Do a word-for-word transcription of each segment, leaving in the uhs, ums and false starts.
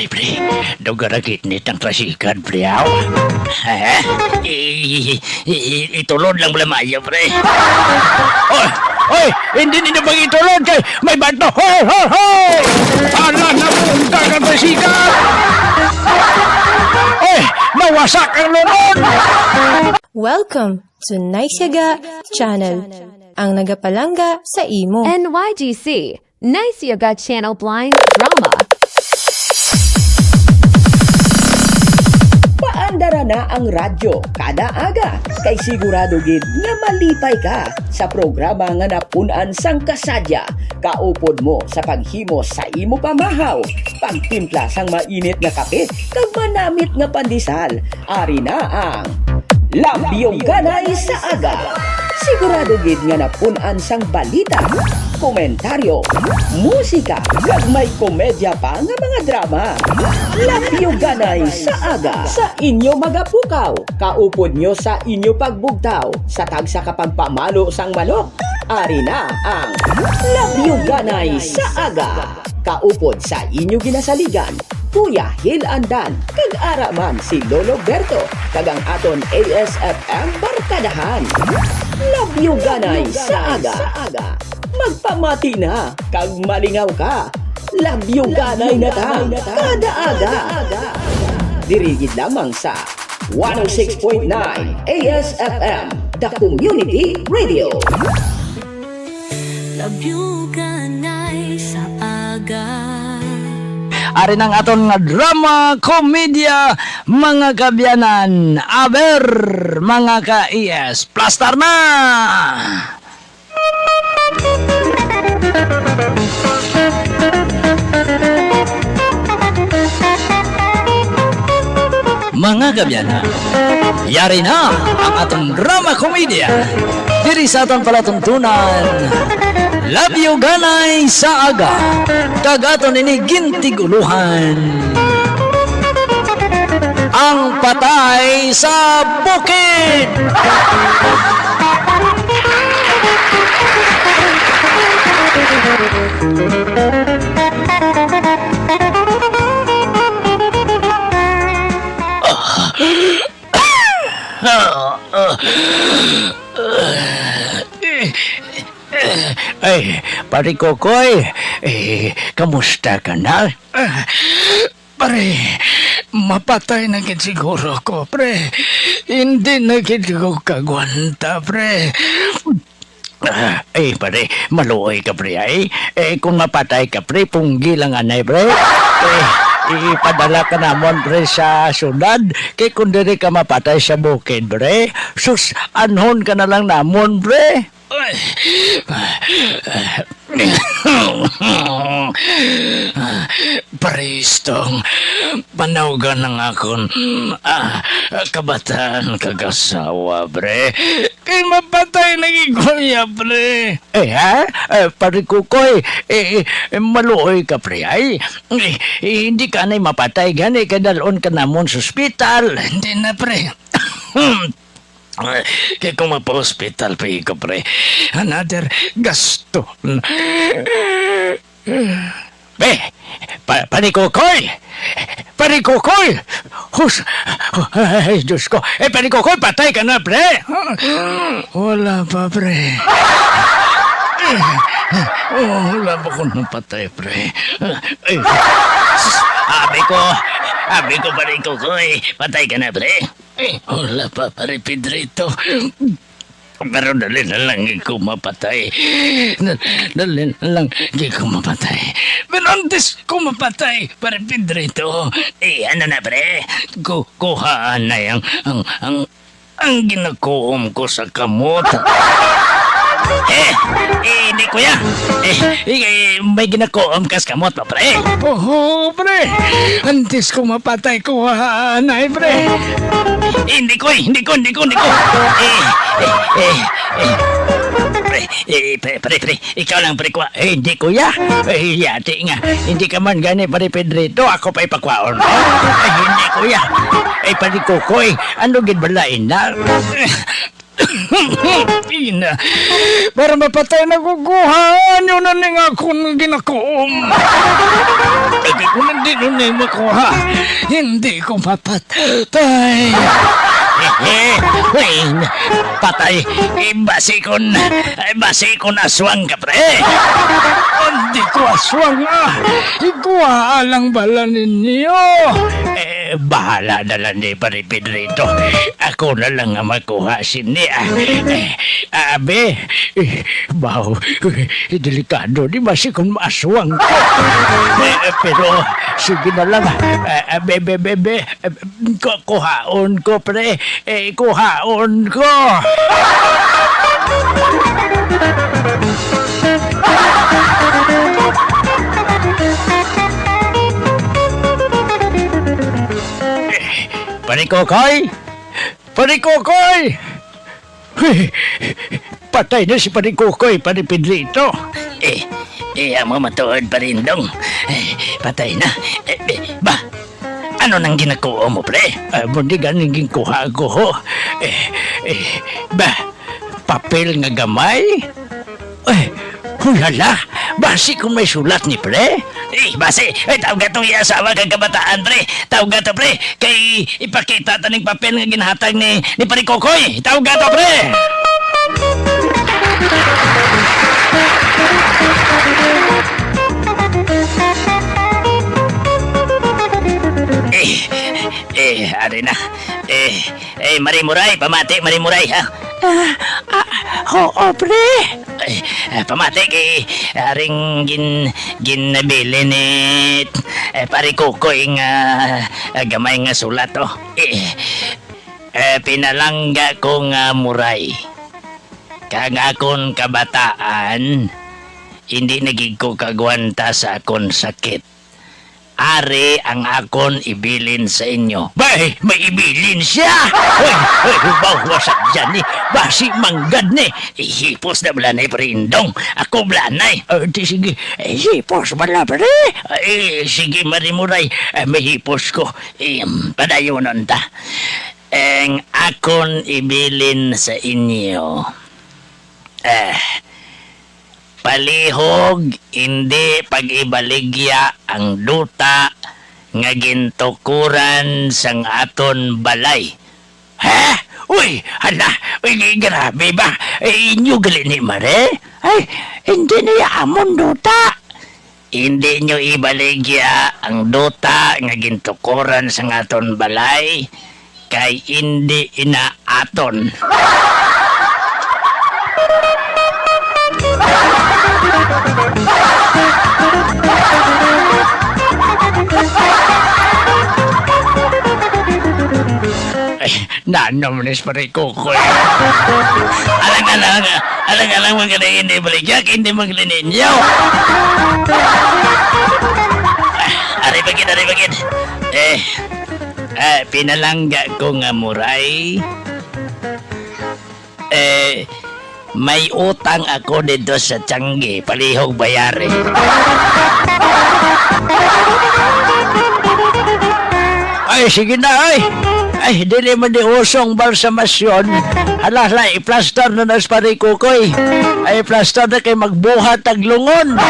Pre, daw garagit ni tang trasikan, pre, aw. Eh? I-, i-, i-, itulod lang bala maayo, pre. Oy! Oy! Hindi ninyo pag-itulod kay may bato! Hoy! Hoy! Hoy! Ala, napunta ka trasikan! Oy! Nawasak ang lunod! Welcome to Nice Yaga Channel, ang nagapalangga sa imo. N Y G C, Nice Yaga Channel Blind Drama. Paandara na ang radyo kada aga, kay sigurado gid nga malipay ka sa programa nga napun-an sang kasadya, kaupod mo sa paghimo sa imo pamahaw, pagtimpla sang mainit nga kape, kag manamit nga pandesal. Ari na ang Labyog Ganay sa Aga. Sigurado gid nga napun-an sang balita, komentaryo, musika, kag may komedya pa nga mga drama. Labyog Ganay sa Aga. Sa inyo magapukaw, kaupod nyo sa inyo pagbugtaw, sa tagsa ka pagpamalo sang manok. Ari na ang Labyog Ganay sa Aga. Kaupod sa inyo ginasaligan, Kuya Hil Andan, kag ara man si Lolo Berto, kag ang aton A S F M Barkadahan. Labyog Ganay sa Aga. Magpamati na, kag malingaw ka. Labyog Ganay na ta, kada aga. Diri gid lamang sa one oh six point nine A S F M, The Community Radio. Labyog Ganay sa Aga. Ari na ang aton nga drama, komedya, mga kaabyanan. Aber, mga ka-E S, plastar na! Mga kaabyanan, yari na ang aton drama komedya diri sa aton palatuntunan, Labyog Ganay sa Aga, kag aton ini gintig-ulohan, Ang Patay sa Bukid. Ay, Pare Kokoy, eh, kamusta ka na? Ah, pre, mapatay na gid siguro ko, pre. Hindi na gid ko kagwanta, pre. Ah, eh, pare, maluoy ka, pre, ay. Eh, kung mapatay ka, pre, punggi lang anay, pre. Eh, ipadala ka namon, pre, sa syudad. Kay kung diri ka mapatay sa bukid, pre, sus, anhon ka na lang namon, pre. Ay. Paristong, panawgan ang akon, ah, kabataan kag asawa, pre. Kay mapatay lagi ko iya, pre. Eh, ha? Eh, Pare Kukoy, eh, eh, maluoy ka, pre, ay. Eh, eh, hindi ka anay mapatay gani kay dalon ka namon sa ospital. Hindi na, pre. Kay kung mapahospital pa ko, pre, another gasto. Be, pa, Pare Kukoy! Pare Kukoy! Hus-, ay, Diyos ko. Eh, Pare Kukoy, patay ka na, pre! Wala pa, pre. Oh, wala pa ko napatay, pre. Ay, abi ko, abi ko, Pare Kukoy, patay ka na, pre. Eh, wala pa, Pare Pedrito. Pero dali na lang ko mapatay. Da-, dali na lang ko mapatay. Pero antes ko mapatay, Pare Pedrito, eh, ano na, pre? Ku-, kuhaan na ang, ang, ang, ang ginakuom ko sa kamot. Eh, eh, hindi, kuya. Eh, eh, may ginakuom ka sa kamot mo, pre. Oho, pre. Antes ko mapatay, kuhaan na, eh, pre. Hindi ko, eh. Hindi ko, hindi ko, hindi ko. Eh, eh, eh, eh. Pre, eh, pre, pre, pre. Ikaw lang, pre, kuha. Eh, hindi, kuya. Eh, yati nga. Hindi ka man gani, Pare Pedrito. Ako pa ipakwaon mo. Eh, hindi, kuya. Eh, Pare Kukoy. Ano gid bala, ina? Ina, para mapatay na ko, kuhaan nyo na ning akon ginakuom. Kay kung hindi nyo ni makuha, hindi ko mapatay. Wayne, patay. Eh, basi kon, eh, basi kon aswang ka, pre. Hindi ko aswang, ah. Ikuha lang bala ninyo. Eh, bahala na lang ni Pare Pedrito. Ako na lang ang makuha sini, ah. Eh, abi, eh, baw, eh, delikado di ba si kung maaswang ko? Eh, pero, sige na lang, ah. Eh, be, be, be, be, eh, ku-, kuhaon ko, pre. Eh, kuhaon ko. Pare Kokoy! Pare Kokoy! Uy, patay na si Pare Kokoy, Pare Pedrito. Eh, eh, amo matuod, Pare Indong. Eh, patay na. Eh, eh, ba? Ano nang ginakuha mo, pre? Ah, mo di ganing ginkuha ko, ho. Eh, eh, ba? Papel nga gamay? Eh, huy, hala. Basi kung may sulat ni, pre? Eh, basi. Eh, tawga tong iya asawa kag kabataan, pre. Tawga to, pre. Kay ipakita ta ning papel nga ginhatag ni, ni Pare Kokoy. Tawga to, pre. Eh, eh, ari na. Eh, eh, Marimuray, pamati, Marimuray, ha? Ah, ah, oo, pre. Eh, eh, pamati kay aring gin-, ginabilin ni, eh, Pare Kokoy nga, ah, gamay nga sulat, oh. Eh, eh, pinalangga ko nga Muray. Kag akon kabataan, hindi na gid ko kagwanta sa akon sakit. Ari ang akon ibilin sa inyo. Bay, may ibilin siya! Hoy, hoy, bawa sa dyan ni. Basi manggad ni. Ihipos na bala ni, Pre Indong. Ako bala ni. Ah, di sige. Ihipos bala, pre. Eh, sige, Marimuray. Eh, mahipos ko. Em, padayonon ta. Ang akon ibilin sa inyo. Eh, palihog, indi pag-ibaligya ang duta nga gintukuran sang aton balay. Ha? Uy, hala, uy, grabe ba? Eh, inyo gali ni, Mare? Ay, hindi niya amon duta. Indi nyo ibaligya ang duta nga gintukuran sang aton balay, kay indi ina aton. Ay, nanom ni Pare Kokoy. Alang-alang, alang-alang man gani hindi baligya, hindi man gani ninyo. Ari pa gid, ari pa gid. Eh, eh, pinalangga ko nga Muray. Eh, may utang ako dito sa Tiangge, palihog bayari. Ay, sige na, ay. Ay, dili man di usong balsamasyon. Hala, hala, i-plaster na nas Pare Kokoy. Ay, i-plaster na kay magbuhat tag lungon.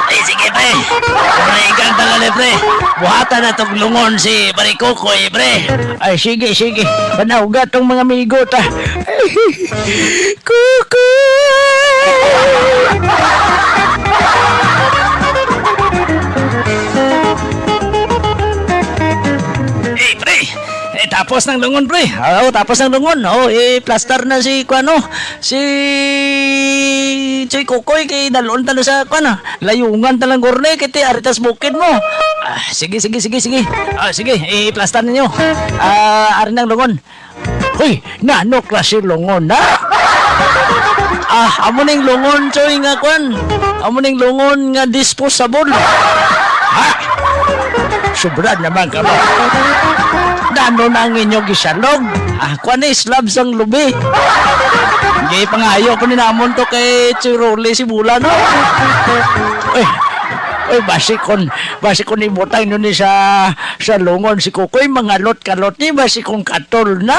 Ay, sige, pre. Pre, ikang tala ni, pre. Buhatan na tog lungon si Pare Kokoy, pre. Ay, sige, sige. Panawga tong mga amigo ta. Kukoy! Eh, pre! Eh, tapos ng lungon, pre. Oo, tapos ng lungon. Oh, eh, plaster na si, kuano, si Choy Kukoy kay dalon talo sa, kuano, layungan talang gurne, kay ti aritas bukid mo. Ah, sige, sige, sige, sige. Ah, sige, i-plaster ninyo. Ah, ari ng lungon. Hoy, nano klase lungon na? Ah, amo ning lungon, Choy, nga kwan. Amo ning lungon nga disposable. Ha? Sobra naman ka ba? Nano na ang inyong gisalog? Ah, kwan ni, slab sang lubi. Di pangayo ko ni namon to kay Chiruli si Bula, no? Uy, uy, basi kon, basi kon ibutang nyo ni sa, sa lungon si Kukoy, mangalot-kalot ni, basi kon katol na.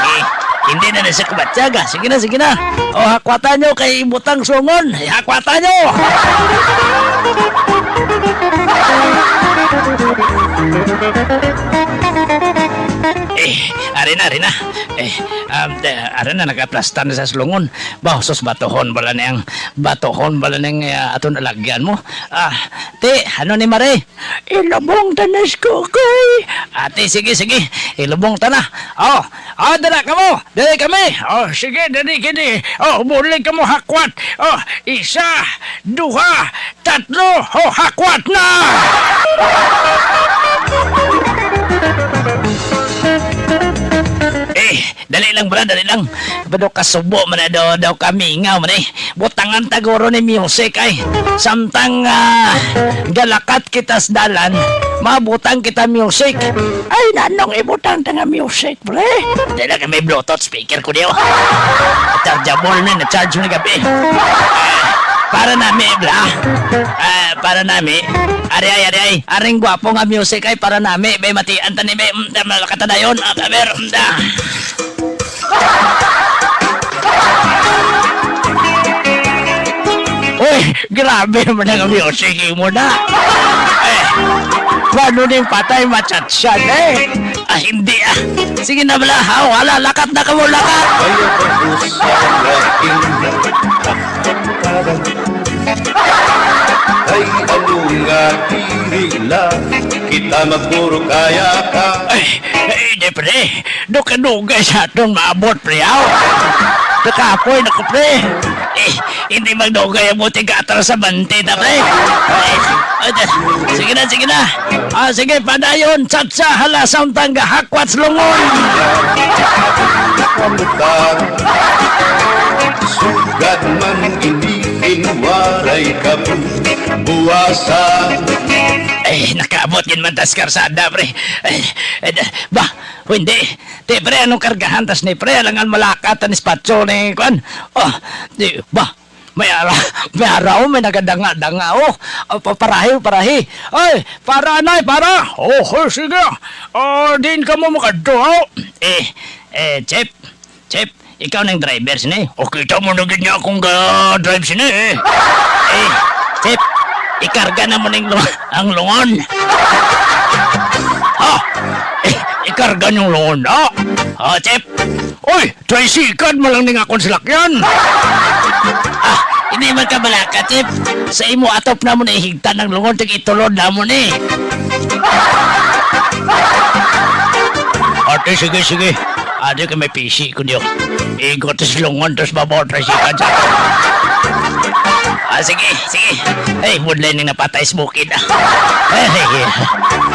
Ay, Hindi na na siya kabatyag, ah. Sige na, sige na. O, hakwatan nyo kay ibutang sa lungon. Eh, hakwatan nyo! Eh, ari na, ari na. Eh, um, eh, ari na, nagaplastar na sa lungon. Ba, sus, batuhon bala niyang, batuhon bala niyang, ah, aton alagyan mo. Ah, ti, ano ni Mare? Ilubong ta na si Kukoy. Ate, sige, sige. Ilubong ta na. Oh, oh, dala kamo. Dali kami. Oh, sige, dali kini. Oh, bulig kamo hakwat. Oh, isa, duha, tatlo. Oh, hakwat na. Eh, dali lang, bra, dali lang. Pero kasubo man na daw, daw kami nga man eh. Butangan ta guro ni music ay. Samtang, ah, galakat kita sa dalan, mabutang kita music. Ay, nanong ibutang ta nga music, pre? Dili na kay may Bluetooth speaker ko diyo. Chargeable na, na-charge mo na gabi. Ah, para nami, bla. Ah, para nami. Ari ay, ari ay. Aring gwapo nga music ay para nami. Bay, matian ta ni, bay. Mm, tama, makatadayon. Ah, aber, mm, da. Uy, grabe naman ang music mo na. Eh, paano ning patay machatsan eh? Ah, hindi ah. Sige na bala, ha? Wala, lakat na kamo, lakat. Kaya pag-usap natin. Ay, ano nga diri lang kita magpuro kaya ka. Ay, ay, di pre. Dugay-dugay sa aton maabot, pre, aw. Nakapoy na ko, pre. Eh, hindi magdugay ang buti ka atras sa bante ta, pre. Eh, ah, sige na, sige na. Ah, sige, padayon, chatsa, hala, sa untang gahakwat sa lungon. Sugad man ini, waray ka buwasan. Eh, nakaabot gid man tas karsada, pre. Eh, eh, da- ba, hindi. Di, pre, anong kargahan tas ni, pre? Alangan malakat ang espatso ni, kuan. Oh, di, ba, may ara, may ara, oh, may nagadanga-danga, oh. Ah, pa-, parahi, parahi. Ay, para, anay, para. Oh, oh, sige. Ah, din ka mo makadto, oh. Eh, eh, Chef, Chef, ikaw nang driver sini. O, kita mo na gid niya akong ga-drive sini, eh. Eh, Chef, ikarga na mo ning lu-, ang lungon. Ha? Eh, ikarga niyong lungon, ha? Oh, Chef. Oy, tricycle mo lang ning akong salakyan. Ah, hindi man ka balaka, Chef. Sa imo atop na mo na ihigtan ang lungon, tig itulod na mo ni. Ate, sige, sige. Ate, kay may pisi ko niyo. Igot sa lungon, tas babaw, tricycle sa. Ah, sige, sige. Ay, budlay ning napatay sa bukid, ah. Ay,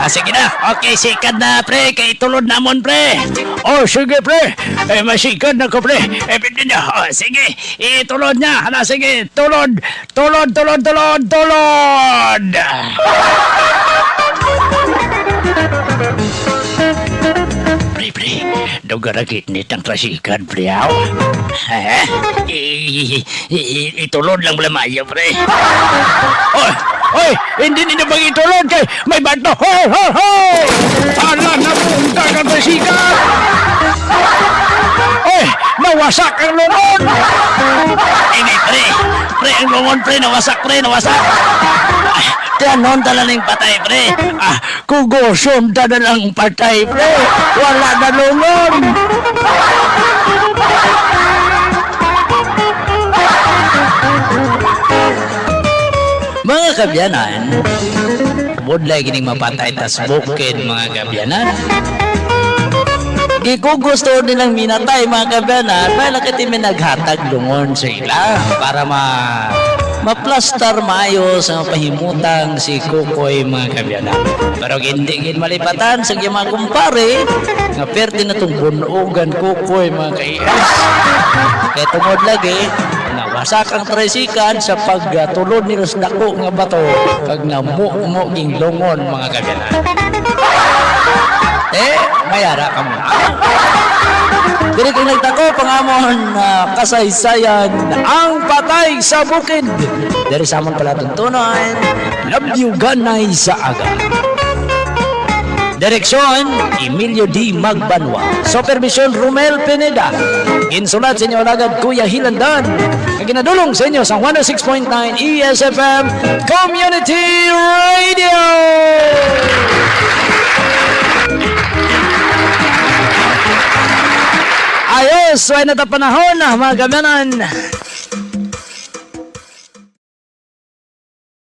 ah, sige na. Okay, sikad na, pre. Kay tulod namon, pre. Oh, sige, pre. Eh, masikad na ko, pre. Eh, pwede na. Oh, sige. Itulod niya. Hala, sige. Tulod. Tulod, tulod, tulod, tulod. Pre, pre. Daw garagit ni tang trasikad, pre, aw. Eh? I-, i-, i-, itulod lang bala maayo, pre. Oy, oy, hindi ninyo pag itulod kay may bato. Hoy, hoy, hoy! Ala, napunta ka sa sikat! Oy, nawasak ang lungon! Hindi, pre. Pre, ang lungon, pre, nawasak, pre, nawasak. Ay, tiyanon tala ning patay, pre. Ah, kuguson ta na lang patay, pre. Wala na lungon. Mga kabyanan, budlay gining mapatay tas bukid, mga kabyanan. Gikugusto nilang minatay, mga kabyanan, may lakit may naghatag lungon sa ila para ma-, maplastar maayo sa pahimutang si Kukoy, mga kabyanan. Pero hindi gid malipatan sa mga kumpare nga perte na tong bunugan, Kukoy, mga ka-I S. Kay tungod lagi, nawasak ang tricycle sa pagtulod nila sa dako nga bato kag namumo ging lungon, mga kabyanan. Eh, mayara ka mo. Diri kay nagtako pangamon, ah, kasaysayan ang patay sa bukid. Diri sa amon palatuntunan, Love You Ganay sa Aga. Direksyon, Emilio D. Magbanwa. Supervision, Romel Pineda. Ginsulat sa inyo alagad, Kuya Hilandan. Nga ginadulong sa inyo sa one oh six point nine E S F M Community Radio. Ayos, way na ta panahon, mga kamianan.